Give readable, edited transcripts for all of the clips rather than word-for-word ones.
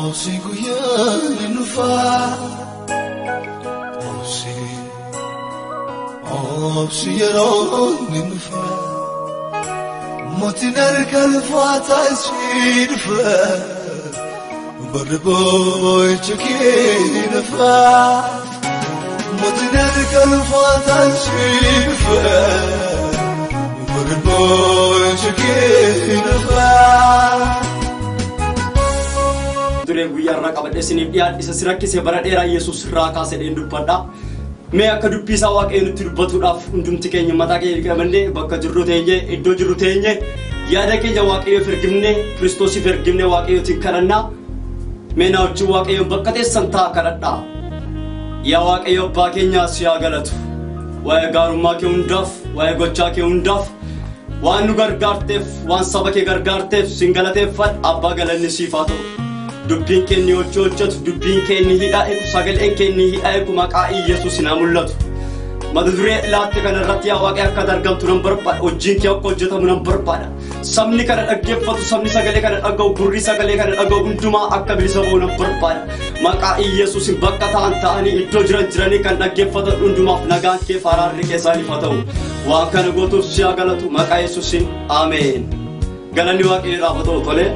Obsi guyyaan ni dhufa. Obsi, obsi yeroon ni dhufa. Mootiin harka lafaataa si dhufa. Barri boo'icha kee ni dhufa. Mootiin harka lafaataa si dhufa. Barri boo'icha kee ni dhufa. Dureen guyyaa irraa qabadhee isiniif dhiyaadhe isa si rakkise bara dheeraa Yesuus irraa kaasee dheen dubbadha. Mee akka dubbii isaa Waaqayyo nutti dubbatuudhaaf hundumti keenya mataa keenya qabannee bakka jirru teenye iddoo jirru teenye yaada keenya Waaqayyoof ergifne Kiristoosiif ergifne Waaqayyootiin kadhannaa. Mee na wajjin Waaqayyoon bakka teessan ta'a kadhadhaa. Yaa Waaqayyo abbaa keenyaa si haa galatu. Waa'ee gaarummaa kee hundaaf, waa'ee gochaa kee hundaaf, waan nu gargaarteef, waan saba kee gargaarteef sin galateeffadha. Abbaa galanni siif haa ta'u. Dubbiin kee inni hojii hojjetu, dubbiin kee inni hidhaa eegu, sagaleen kee inni hidhaa eegu maqaa Iyyasuus haa mul'atu. Mata duree laatte kana irratti yaa Waaqayyo akka argamtu nan barbaada. Hojiin kee akka hojjetamu nan barbaada. Sabni kana dhaggeeffatu, sabni sagalee kana dhaga'u, gurri sagalee kana dhaga'u hundumaa akka bilisa ba'u nan barbaada. Maqaa Iyyasuusin bakka ta'an ta'anii iddoo jiran jiranii kan dhaggeeffatan hundumaaf nagaan kee fi araarri kee isaaniif haa ta'u. Waan kana gootuuf si haa galatu maqaa Yesuusin ameen. Galanni Waaqayyoodhaaf haa ta'u tole.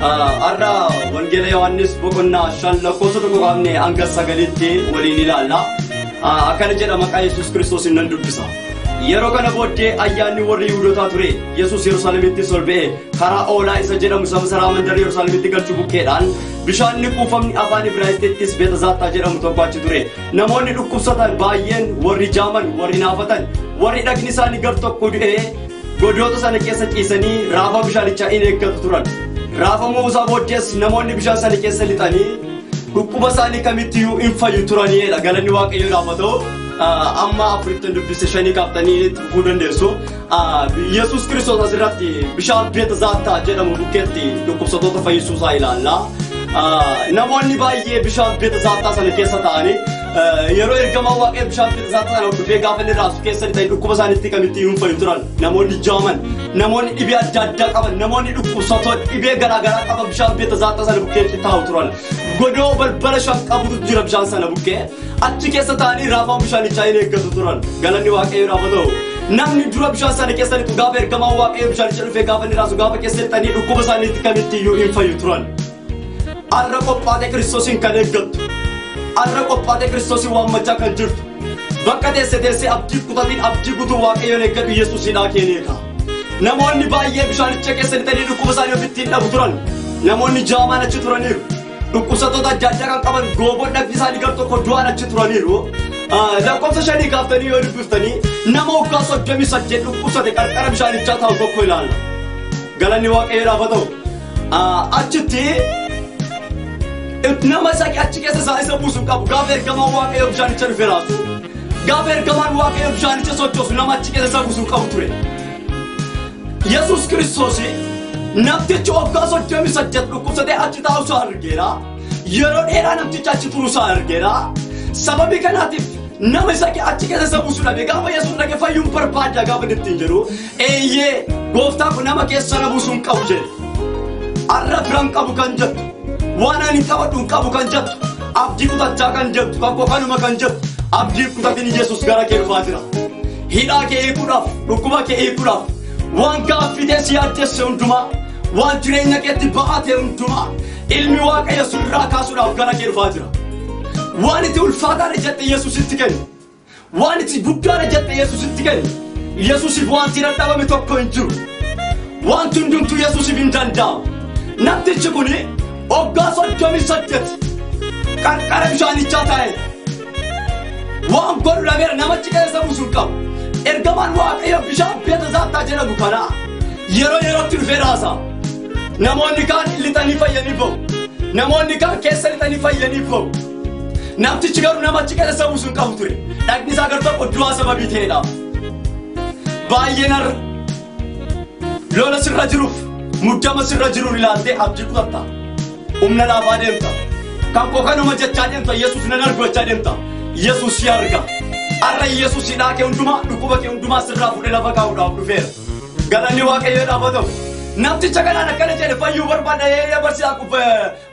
Har'a Wangeela Yohaannis boqonnaa 5 lakkoofsa 1 kaafnee hanga 9tti waliin ilaalla. Akkana jedha maqaa Yesuus Kiristoosiin nan dubbisa. Yeroo kana booddee ayyaanni warri Yihuudootaa ture. Yesuus Yerusaalemitti ol ba'e karaa oolaa isa jedhamu isa masaraa mandara Yerusaalemitti galchu bukkeedhaan bishaanni kuufamni afaan Ibraayisxittis Beetazaattaa jedhamu tokko achi ture. Namoonni dhukkubsatan baay'een, warri jaaman, warri naafatan, warri dhagni isaanii gar tokko du'ee godoota sana keessa ciisanii raafa bishaanichaa in eeggatu turan. Raafamuu isaa booddees namoonni bishaan sana keessa lixanii dhukkuba isaanii kamittiyyuu hin fayyu turaniidha. Galanni Waaqayyoodhaaf haa ta'u. Amma afuritti dubbise 5 kaaftanii dhufuu dandeessu. Yesuus Kiristoos asirratti bishaan Beetazaattaa jedhamu bukkeetti dhukkubsattoota fayyisuu isaa ilaalla. Namoonni baay'ee bishaan Beetazaattaa sana keessa taa'anii yeroo ergamaan Waaqayyo bishaan Beetazaattaa sana dhufee gaafa inni raasu keessa lixanii dhukkuba isaaniitti kamittiyyuu hin fayyu turan. Namoonni jaaman, namoonni dhibee adda addaa qaban, namoonni dhukkubsattoota dhibee garaagaraa qaban bishaan Beetazaattaa sana bukkeetti taa'u turan. Godoo balbala 5 qabutu jira bishaan sana bukkee. Achi keessa taa'anii raafama bishaanichaa hin eeggatu turan. Galanni Waaqayyoodhaaf haa ta'u. Namni dura bishaan sana keessa lixu gaafa ergamaan Waaqayyo bishaanicha dhufee gaafa inni raasu gaafa keessa lixanii dhukkuba isaaniitti kamittiyyuu hin fayyu turan. Har'a qophaatee Kiristoosiin kan eeggattu. Har'a qophaatee Kiristoosiin waammachaa kan jirtu. Bakka teesse teessee abdii kutatiin abdii guutuu Waaqayyoon eeggadhu Yesuus hidhaa kee eega. Namoonni baay'ee bishaanicha keessa lixanii dhukkuba isaanii ofitti hin dhabu turan. Namoonni jaamaan achi turaniiru. Dhukkubsattoota adda addaa kan qaban gooboon dhagni isaanii gar tokko du'aan achi turaniiru. Lakkoofsa 5 kaaftanii yoo dubbiftanii nama waggaa 38 dhukkubsate qarqara bishaanichaa taa'u tokko ilaalla. Galanni Waaqayyoodhaaf haa ta'u. Achitti nama isa achi keessa isaa isa buusu qabu gaafa ergamaan Waaqayyo bishaanicha dhufee raasu. Gaafa ergamaan Waaqayyo bishaanicha sochoosu nama achi keessa isaa buusu qabu ture. Yesuus Kiristoos namtichi waggaa 38 dhukkubsatee achi taa'u isaa argeera. Yeroo dheeraa namtichi achi turu isaa argeera. Sababii kanaatiif nama isa achi keessa isa buusu dhabe gaafa Yesuus dhaqee fayyuun barbaada gaafa inni ittiin jedhu eeyyee gooftaan kun nama keessa na buusuu hin qabu jedhe. Har'a bira hin qabu kan jettu, waan ani qabadhu hin qabu kan jettu, abdii kutachaa kan jettu, kan kanuma kan jettu, abdii kutatin Yesuus gara kee dhufaa jira. Hidhaa kee hiikuudhaaf, dhukkuba kee hiikuudhaaf, waan gaaffitee si yaaddesse hundumaa, waan jireenya keetti ba'aa ta'e hundumaa, ilmi Waaqayyo sirraa kaasuudhaaf gara kee dhufaa jira. Waan itti ulfaataadha jette Yesuusitti kenni. Waan itti guddaadha jette Yesuusitti kenni. Yesuusiif wanti dadhabame tokko hin jiru. Wanti hundumtuu Yesuusiif hin danda'amu. Namtichi kuni waggaa 38 qarqara bishaanichaa taa'e. Waan godhu dhabeera namichi keessa buusuu hin qabu. Ergamaan Waaqayyo bishaan Beetazaattaa jedhamu kana yeroo yerootti dhufee raasa. Namoonni kaan lixanii fayyanii ba'u. Namoonni kaan keessa lixanii fayyanii ba'u. Namtichi garuu namichi keessa buusuu hin qabu ture. Dhagni isaa gar tokko du'aa sababii ta'eedhaaf. Baay'een har'a lola sirra jiruuf muddama sirra jiruun ilaaltee abdii kutatta. Humna laafaa deemta. Kan koo kanuma jechaa deemta. Yesuus nan argu jechaa deemta. Yesuus si arga. Har'a Yesuus hidhaa kee hundumaa, dhukkuba kee hundumaa sirraa fuudhee lafa kaa'uudhaaf dhufeera. Galanni Waaqayyoodhaaf haa ta'u. Namticha kanaan akkana jedhe fayyuu barbaada barsiisaa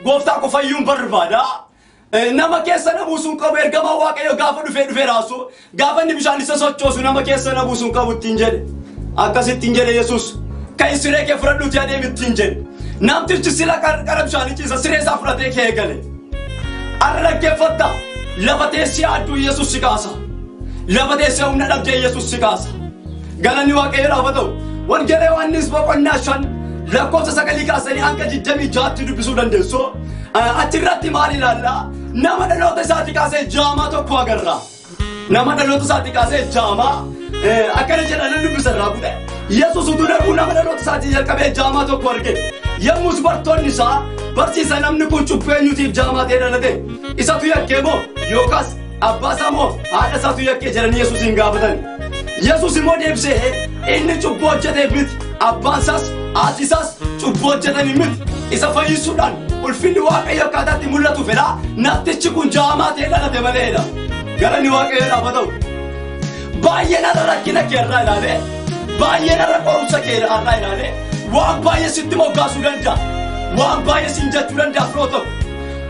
gooftaa koo fayyuun barbaada. Nama keessa na buusuun qabu ergamaa Waaqayyo gaafa dhufee raasu gaafa inni bishaan isa sochoosu nama keessa na buusuun qabu ittiin jedhe. Akkasittiin jedhe Yesuus kan siree kee fudhadhuuti adeemi ittiin jedhe. Namtichi sila qara bishaanichi isa siree isaa fudhatee kee gale. Arra dhaggeeffatta lafa teessee adduu Yesuus si kaasa. Lafa teessee humna dhabdee Yesuus si kaasa. Galanni Waaqayyoodhaaf haa ta'u. Wangeela Yohaannis boqonnaa 5 lakkoofsa 9 kaasanii hanga 26tti dubbisuu dandeessu. Achirratti maal ilaalla? Nama dhaloota isaatii kaasee jaamaa tokko agarra. Nama dhaloota isaatii kaasee jaamaa akkana jedha nan dubbisa irraa kute. Yesuus utuu darbuu nama dhaloota isaatii jalqabee jaamaa tokko arge. Yemmus bartoonni isaa barsiisa namni kun cubbuu eenyutiif jaamaa ta'ee dhalate? Isatu yakkee moo yookaas abbaa isaa moo haadha isaatu yakkee jedhanii Yesuusin gaafatan. Yesuus immoo deebisee inni cubbuu hojjeteef miti, abbaan isaas haati isaas cubbuu hojjetanii miti. Isa fayyisuudhaan ulfinni Waaqayyo akkaataatti mul'atu fedha. Namtichi kun jaamaa ta'ee dhalate maleedha. Galanni Waaqayyoodhaaf haa ta'u. Baay'een har'a rakkina kee irraa ilaalee, baay'een har'a qorumsa kee irraa ilaalee, waan baay'ee sitti moggaasuu danda'a. Waan baay'ee siin jechuu danda'a firoo tokko.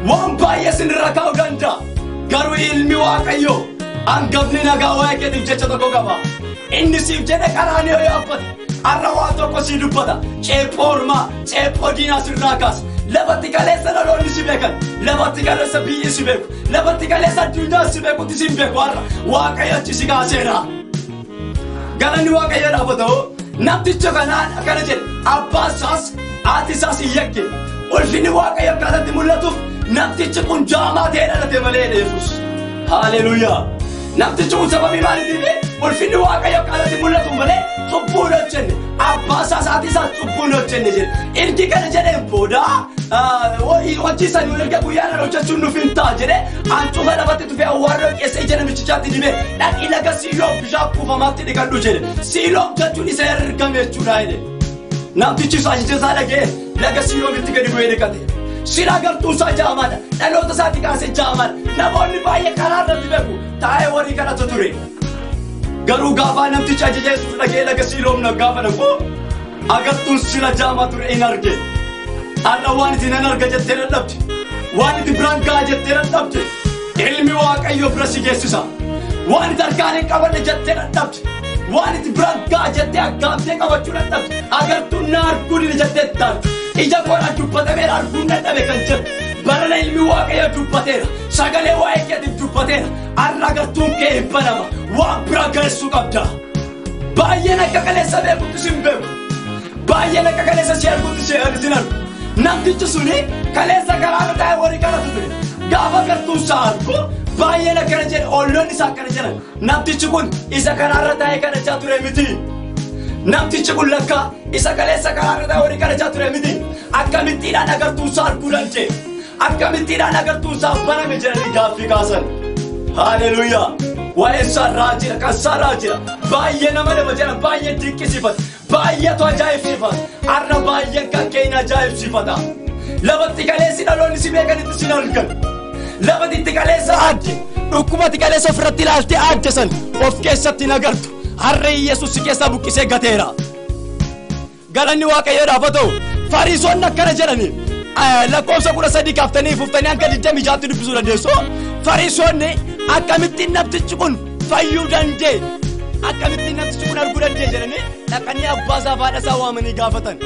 Waan baay'ee sin irra kaa'uu danda'a. Garuu ilmi Waaqayyoo hangafni nagaa waa'ee keetiif jecha tokko qaba. Inni siif jedhe qaraaniyo yaabbate. Har'a waan tokko sii dubbata. Ceephoo ormaa, ceephoo diinaa sirraa kaasa. Lafatti kaleessa dhaloonni si beekan, lafatti kaleessa biyyi si beeku, lafatti kaleessa addunyaan si beekutti si hin beeku har'a. Waaqayyo achi si kaaseera. Galanni Waaqayyoodhaaf haa ta'u. Namticha kanaan akkana jedhe abbaan isaas haati isaas hin yakke. Ulfinni Waaqayyo akkaataatti mul'atuuf namtichi kun jaamaa ta'ee dhalate malee Yesuus. Haleluuyaa. Namtichi kun sababii maaliitiif ulfinni Waaqayyo akkaataatti mul'atu malee cubbuu hin hojjenne. Abbaa isaas haati isaas cubbuu hin hojjenne jedhe. Ergi kana jedheen booda hojii sanii erga guyyaadhaan hojjechuun nuuf hin ta'a jedhe hancufa lafatti tufee awwaarra qeessa ija namichichaatti dibee dhaqii laga Siiloom bishaan kuufamaatti dhiqadhu jedhe. Siiloom jechuun isa ergame jechuudha jedhe. Namtichi ajaja isaa dhaga'ee laga Siiloomitti gadi bu'ee dhiqate. Sila agartuu isaa jaamaadha. Dhaloota isaatti kaasee jaamaadha. Namoonni baay'ee karaa irratti beeku. Taa'ee warri kadhatu ture. Garuu gaafa namtichi ajaja Yesuus dhaga'ee laga Siiloom gaafa dhaqu agartuun sila jaamaa ture hin arge. Har'a waan itti nan arga jettee dadhabde. Waan itti biraan ga'a jettee dadhabde. Ilmi Waaqayyoo bira si geessisa. Waan itti harkaan hin qabanne jettee dadhabde. Waan itti biraan ga'a jettee aggaamtee qabachuu dadhabde. Agartuun na arguu dide jettee taate. Ija koodhaan dubbatameera arguun dadhabe kan jettu. Barana ilmi Waaqayyoo dubbateera. Sagalee waa'ee keetiif dubbateera. Har'a agartuun kee hin banama. Waan bira geessuu qabda. Baay'een akka kaleessa beekutti si hin beeku. Baay'een akka kaleessa si arguutti si hin argu. Namtichi suni kaleessa karaarra taa'ee warri kadhatu ture. Gaafa agartuun isaa argu baay'een akkana jedhe olloonni isaa akkana jedhan. Namtichi kun isa karaarra taa'ee kadhachaa ture miti. Namtichi kun lakka isa kaleessa karaarra taa'ee warri kadhachaa ture miti. Akkamittiidhaan agartuun isaa arguu danda'e? Akkamittiidhaan agartuun isaa baname jedhanii gaaffii kaasan. Haleluuyaa. Waa'ee isaa raajira, kan isaa raajira. Baay'ee nama dhaba jedhan, baay'ee dinqisiifata. Baay'eetu ajaa'ibsiifata. Har'a baay'een kan keenya ajaa'ibsiifata. Lafatti kaleessi dhaloonni si beekanitti sin argan. Lafatti kaleessa aadde, dhukkubatti kaleessa ofirratti ilaaltee aadde san of keessatti hin agartu. Har'a Yesuus si keessaa buqqisee gateera. Galanni Waaqayyoodhaaf haa ta'u. Fariisonni akkana jedhani lakkoofsa 13 kaaftanii fuftanii hanga 26tti dubbisuu dandeessu. Fariisonni akkamittiin namtichi kun fayyuu danda'e? Akkamittiin namtichi kun arguu danda'e jedhanii dhaqanii abbaa isaa fi haadha isaa waamanii gaafatan.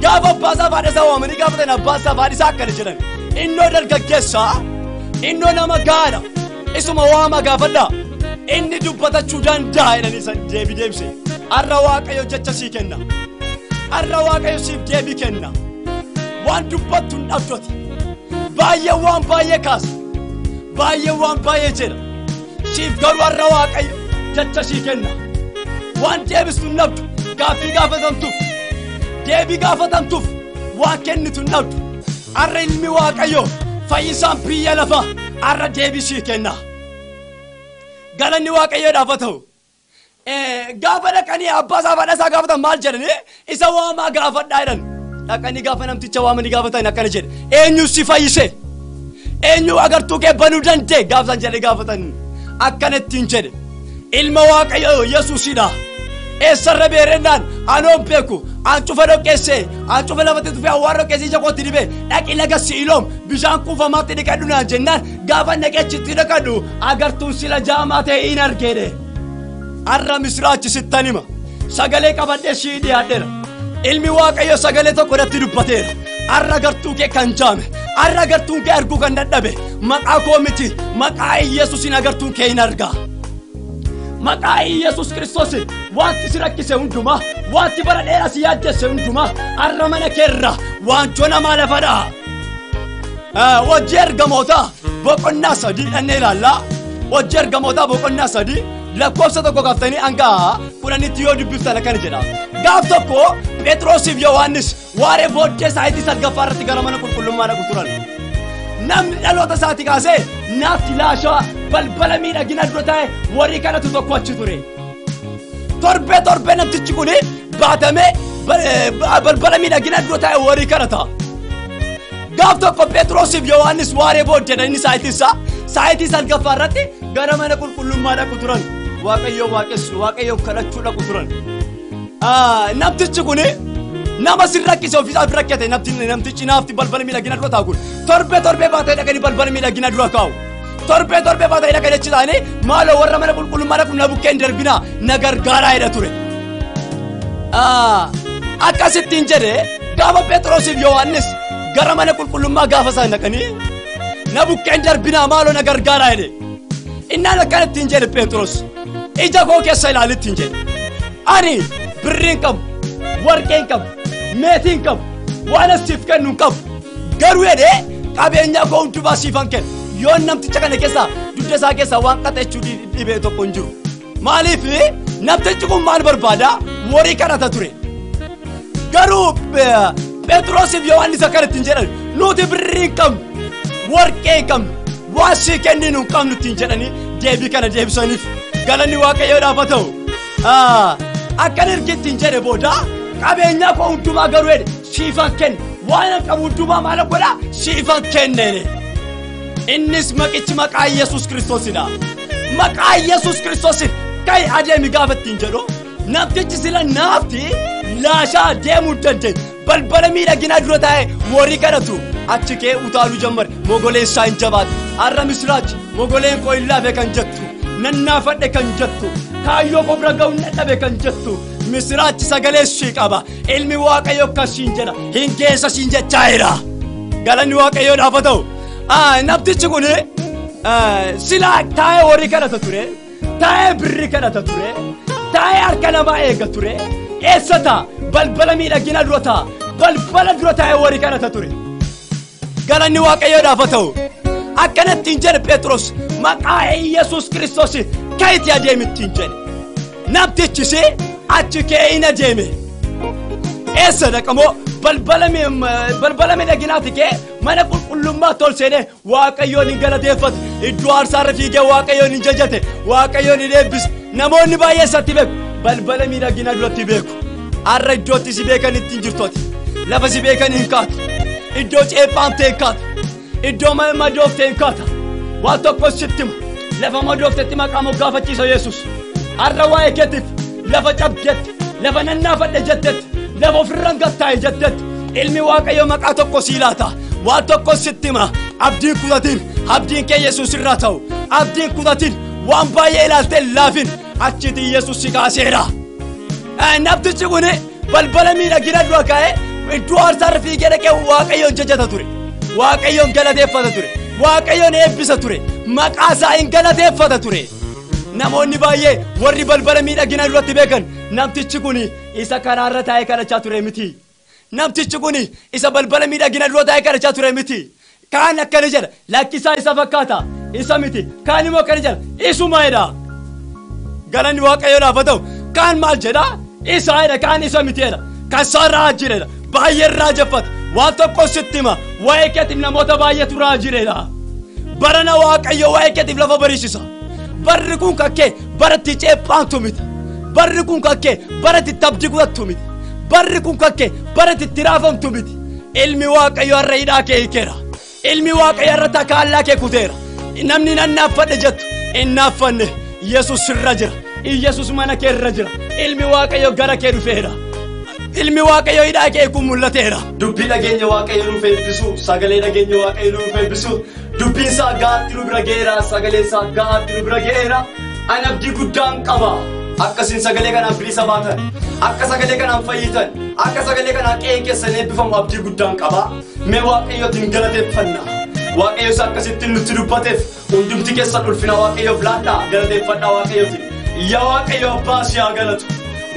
Gaafa abbaa isaa fi haadha isaa waamanii gaafatan abbaa isaa fi haadhi isaa akkana jedhan. Innoo dargaggeessaa, innoo nama gaadha, isuma waama gaafadhaa. Inni dubbatachuu danda'a jedhanii san deebii deebise. Har'a Waaqayyo jecha sii kenna. Har'a Waaqayyo siif deebii kenna. Waan dubbattu hin dhabdoti. Baay'ee waan baay'ee kaasa. Baay'ee waan baay'ee jedha. Siif garuu har'a Waaqayyo jecha sii kenna. Waan deebistu hin dhabdu. Gaaffii gaafatamtuuf, deebii gaafatamtuuf waan kennitu hin dhabdu. Har'a ilmi Waaqayyoo fayyisaan biyya lafaa har'a deebii sii kenna. Galanni Waaqayyoodhaaf haa ta'u. Gaafa dhaqanii abbaa isaa fi haadha isaa gaafatan maal jedhanii isa waamaa gaafadhaa jedhan. Dhaqanii gaafa namticha waamanii gaafatan akkana jedhe. Eenyu si fayyise? Eenyu agartuu kee banuu danda'e? Gaafa isaan jedhee gaafatan akkana ittiin jedhe. Ilma Waaqayyoo Yesuusidha. Eessarra beerennaan Anoon beeku an cufa dhoqqeesse an cufa lafatti tufee awwaara dhoqqeesse ija kootti dibee dhaqi laga Siiloom bishaan kuufamaatti dhiqadhu naan jennaan gaafa dhaqee achitti dhiqadhu agartuun sila jaamaa ta'e hin argeedhe. Har'a misiraachi sittan hima. Sagalee qabadhee shii dhiyaadheera. Ilmi Waaqayyo sagalee tokko irratti dubbateera. Har'a agartuu kee kan jaame, har'a agartuun kee arguu kan dadhabe, maqaa koo miti, maqaa Iyesuusiin agartuun kee hin argaa. Maqaa Iyesuus Kiristoosiin wanti si rakkise hundumaa, wanti bara dheeraa si yaaddesse hundumaa, har'a mana keerra waanjoo namaa lafa dha'a. Hojii ergamootaa boqonnaa 3 dhannee ilaallaa. Hojii ergamootaa boqonnaa 3 lakkoofsa 1 kaaftanii hanga 10tti yoo dubbiftan akkana jedha. Gaaf tokko Phexrosiif Yohaannis waaree booddee sa'aatii 9ffaa irratti gara mana qulqullummaa dhaqu turan. Namni dhaloota isaatii kaasee naafti laashaa balbala miidhagina dura taa'e warri kanatu tokko achi ture. Torbee torbee namtichi kun baatamee balbala miidhagina dura taa'e warri kana ta'a. Gaaf tokko Phexrosiif Yohaannis waaree booddee inni sa'aatii 9ffaa irratti gara mana qulqullummaa dhaqu turan. Waaqayyo waaqessu, Waaqayyo kadhachuu dhaqu turan. Namtichi kun nama si rakkise ofiisaaf rakkate namtichi naafti balbala miidhagina dura taa'u kun torbee torbee baatee dhaqanii balbala miidhagina dura kaa'u. Torbee torbee baatee dhaqanii achi taa'anii maaloo warra mana qulqullummaa dhaqu na bukkee hin darbinaa na gargaaraa jedha ture. Akkasittiin jedhee gaafa Phexrosiif Yohaannis gara mana qulqullummaa gaafa isaan dhaqanii na bukkee hin darbinaa maaloo na gargaaraa jedhe. Innaan akkanattiin jedhe Phexros ija koo keessa ilaalittiin jedhe. Ani birrii hin qabu, warqee hin qabu, meetii hin qabu, waan asiif kennu hin qabu. Garuu jedhee qabeenya koo hundumaa siifan kenna. Yoo namticha kana keessaa dugda isaa keessaa waan qaxachuu dhibee tokko hin jiru. Maaliif namtichi kun maal barbaada? Horii kadhata ture. Garuu Phexrosiif Yohaannis akkanattiin jedhan nuti birrii hin qabnu, warqee hin qabnu, waan sii kenninu hin qabnu ittiin jedhanii deebii kana deebisaniif galanni Waaqayyoodhaaf haa ta'u. Akkan ergittiin jedhe booda qabeenya koo hundumaa garuu jedhe siifan kenne, waan an qabu hundumaa maal godha siifan kenne. Innis maqichi maqaa Yesuus Kiristoosidha. Maqaa Yesuus Kiristoosin ka'i adeemi gaafa ittiin jedhu namtichi sila naafti laashaa deemuu dandeenye balbala miidhaginaa dura taa'e horii kadhatu achi kee utaaluu jammare mogoleen isaa hin jabaate. Har'a misiraachi mogoleen koo hin laafe kan jettu, nannaafadhe kan jettu, kaayyoo koo bira ga'uu dadhabe kan jettu, misiraachi sagalee ishii qaba. Ilmi Waaqayyo akkasiin jedha, hin geessa siin jechaa jira. Galanni Waaqayyoodhaaf haa ta'u. Namtichi kun silaa taa'ee horii kadhata ture, taa'ee birrii kadhata ture, taa'ee harka namaa eega ture. Eessa ta'a? Balbala miidhagina dura ta'a. Balbala dura taa'ee horii kadhata ture. Galanni Waaqayyoodhaaf haa ta'u. Akkanattiin jedhe Phexros maqaa Yesuus Kiristoos ka'iitii adeemi ittiin jedhe. Namtichis achi ka'ee hin adeeme. Eessa dhaqamoo balbala miidhaginaati ka'ee mana qulqullummaa tol seenee Waaqayyoon hin galateeffate. Iddoo aarsaarra fiigee Waaqayyoon hin jajate, Waaqayyoon hin eebbise. Namoonni baay'ee isatti beeku, balbala miidhaginaa duratti beeku. Har'a iddootti si beekan ittiin jirtooti. Lafa si beekan hin kaatu. Iddoo ceephaamtee hin kaatu. Iddoo madooftee hin kaata. Waan tokko sitti hima. Lafa madooftetti maqaa moggaafachiisa Yesuus. Har'a waa'ee keetiif lafa cabdetti, lafa nannaafadhe jettetti, lafa ofirraan gattaa'e jettetti, ilmi Waaqayyo maqaa tokko sii laata. Waan tokko sitti hima. Abdiin kutatin, abdiin kee Yesuus irraa ta'u. Abdiin kutatin, waan baay'ee ilaaltee laafin, achitti Yesuus si kaaseera. Namtichi kun balbala miidhagina dura kaa'ee iddoo aarsaarra fiigee dhaqee Waaqayyoon jajata ture. Waaqayyoon galateeffata ture. Waaqayyoon eebbisa ture. Maqaa isaa hin galateeffata ture. Namoonni baay'ee warri balbala miidhagina duratti beekan namtichi kun isa karaarra taa'ee kadhachaa ture miti. Namtichi kun isa balbala miidhagina dura taa'ee kadhachaa ture miti. Kaan akkana jedha, lakkisaa isa fakkaata, isa miti. Kaan immoo akkana jedha, isuma jedha. Galanni Waaqayyoodhaaf haa ta'u. Kaan maal jedha? Isa jedha, kaan isa miti jedha. Kan isaan raajiredha, baay'ee raajeffata. Waan tokko sitti hima, waa'ee keetiif namoota baay'eetu raajiredha. Barana Waaqayyo waa'ee keetiif lafa bariisisa. Barri kun kakkee baratti ceephaantu miti. Barri kun kakkee baratti tabdi kutattu miti. Barri kun kakkee baratti itti raafamtu miti. Ilmi Waaqayyo har'a hidhaa kee hiikeera. Ilmi Waaqayyo har'a takaallaa kee kuteera. Namni nannaaffadhe jettu hin naaffanne. Yesuus sirra jira. Yesuus mana kee irra jira. Ilmi Waaqayyo gara kee dhufeera. Ilmi Waaqayyoo hidhaa kee kun mul'ateera. Dubbii dhageenya Waaqayyo nuuf eebbisu, sagalee dhageenya Waaqayyo nuuf eebbisu, dubbiin isaa gahaatti nu bira ga'eera, sagaleen isaa gahaatti nu bira ga'eera. Ani abdii guddaan qaba. Akkasiin sagalee kanaan bilisa baatan, akka sagalee kanaan fayyitan, akka sagalee kanaan qe'ee keessan eebbifamu abdii guddaan qaba. Mee Waaqayyootiin galateeffanna. Waaqayyo isa akkasittiin nutti dubbateef hundumti keessan ulfina Waaqayyoof laadhaa, galateeffadhaa Waaqayyootiin. Yaa Waaqayyo abbaa si haa galatu.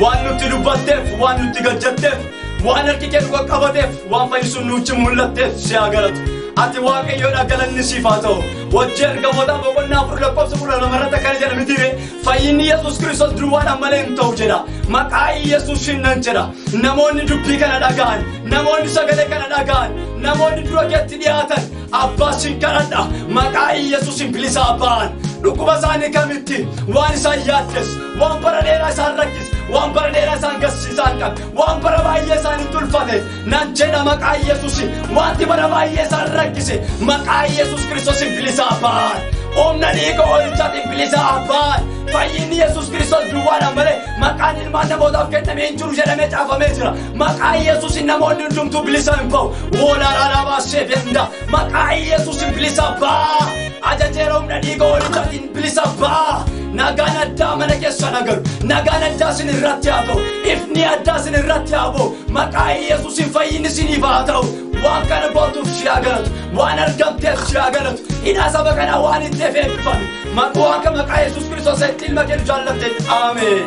Waan nutti dubbatteef, waan nutti gajjatteef, waan harki kee nu qaqqabateef, waan fayyisuun nutti mul'atteef si haa galatu. Ati Waaqayyoodha, galanni siif haa ta'u. Hojii ergamootaa boqonnaa 4 lakkoofsa 12 irratti akkana jedha mitiire, fayyinni Yesuus Kiristoos duwwaadhaan malee hin ta'u jedha. Maqaa Yesuusiin nan jedha. Namoonni dubbii kana dhaga'an, namoonni sagalee kana dhaga'an, namoonni dura keetti dhiyaatan, abbaa siin kadhadha. Maqaa Yesuusiin bilisa ba'an. Dhukkuba isaanii kamitti waan isaan yaaddes, waan bara dheeraa isaan rakkis, waan bara dheeraa isaan gassiisaan qabe, waan bara baay'ee isaanitti ulfate nan jedha maqaa Yesuusiin. Wanti bara baay'ee isaan rakkise maqaa Yesuus Kiristoosiin bilisa ba'an. Humna dhiiga hoolichaatiin bilisa ba'an. Fayyinni Yesuus Kiristoos duwwaadhaan malee maqaan ilmaan namootaaf kennamee hin jiru jedhamee caafamee jira. Maqaa Yesuusiin namoonni hundumtuu bilisa hin ba'u. Woolaan alaabaa sheefenda. Maqaa Yesuusiin bilisa ba'a. Ajajeera humna dhiiga hoolichaatiin bilisa ba'a. Nagaan addaa mana keessa nagaru. Nagaan addaa isin irratti haa ta'u. Ifni addaa isin irratti haa ba'u. Maqaa Yesuusiin fayyinni isiniif haa ta'u. Waan kana gootuuf si haa galatu. Waan argamteef si haa galatu. Hidhaa saba kanaa waan hin ta'eef eebbifame. Maqaa maqaa Yesuus Kiristoos itti ilma kee nu jaallatteen. Ameen.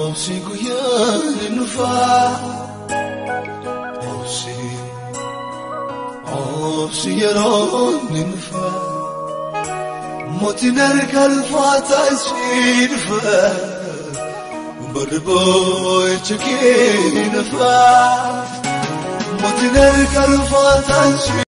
Obsi guyyaan ni dhufaa. Obsi, obsi yeroon ni dhufaa. Mootiin harka ulfaataa si dhufa. Barri boo'icha kee ni dhufaa. Mootiin harka ulfaataa si